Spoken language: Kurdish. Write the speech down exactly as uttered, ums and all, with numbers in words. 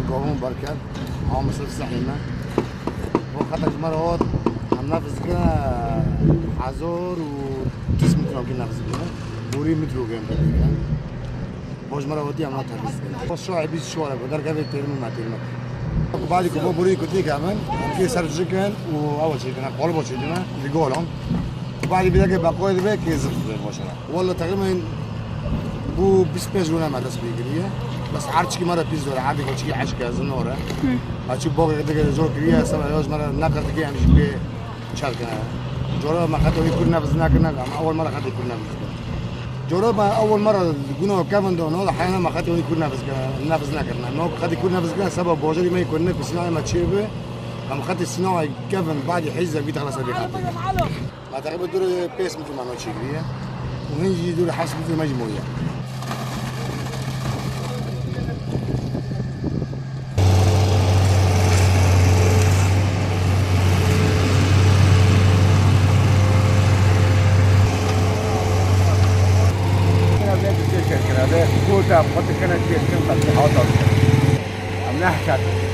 Govun berken, awa misir sehî me. Bo xeta ji me re hot, em nefis dikine hezar û tîs metre kî nefis dikine. Borî metre kî em dikine. Bo ji me re hotî em nefis dikine. Bo şoy bîst şoy re, bo derkevê têrî me têrî me. Ku badî ku bo borî kutî kevin, em kê ser jikin û ew çêkine, qolbo çêkine, li golan. Ku badî vî deke beqoyê dibe, kê zif dibe bo şoy re. Walla teqrîben bû bîst pênc gune me dest pê kiriye. Bes erdçikî me re pîs zor e, erdê koçikî eşk e, zinor e. Hı. Ha çi bogê dike zor kiriye, seba yoj me re neqir dike, em jî pê çer kine. Cora me xetê wî kur nefis nekirine, em ewil me re xetê kur nefis dike. Cora me ewil me re guna kevin do, no da heyana me xetê wî kur nefis kine, nefis nekirine. No xetê kur nefis kine, seba bojarî me yê ku ne ku sînayê me çê bi, em xetê sînayê kevin badî heyza vî texla ser vî xetê. Ma teqrîben dûrê pênc metre mano çêkiriye. Û hin jî dûrê heşt metre me jî moye. Kota, xwe dikene çêkin, qet hata dikin. Em nehşet.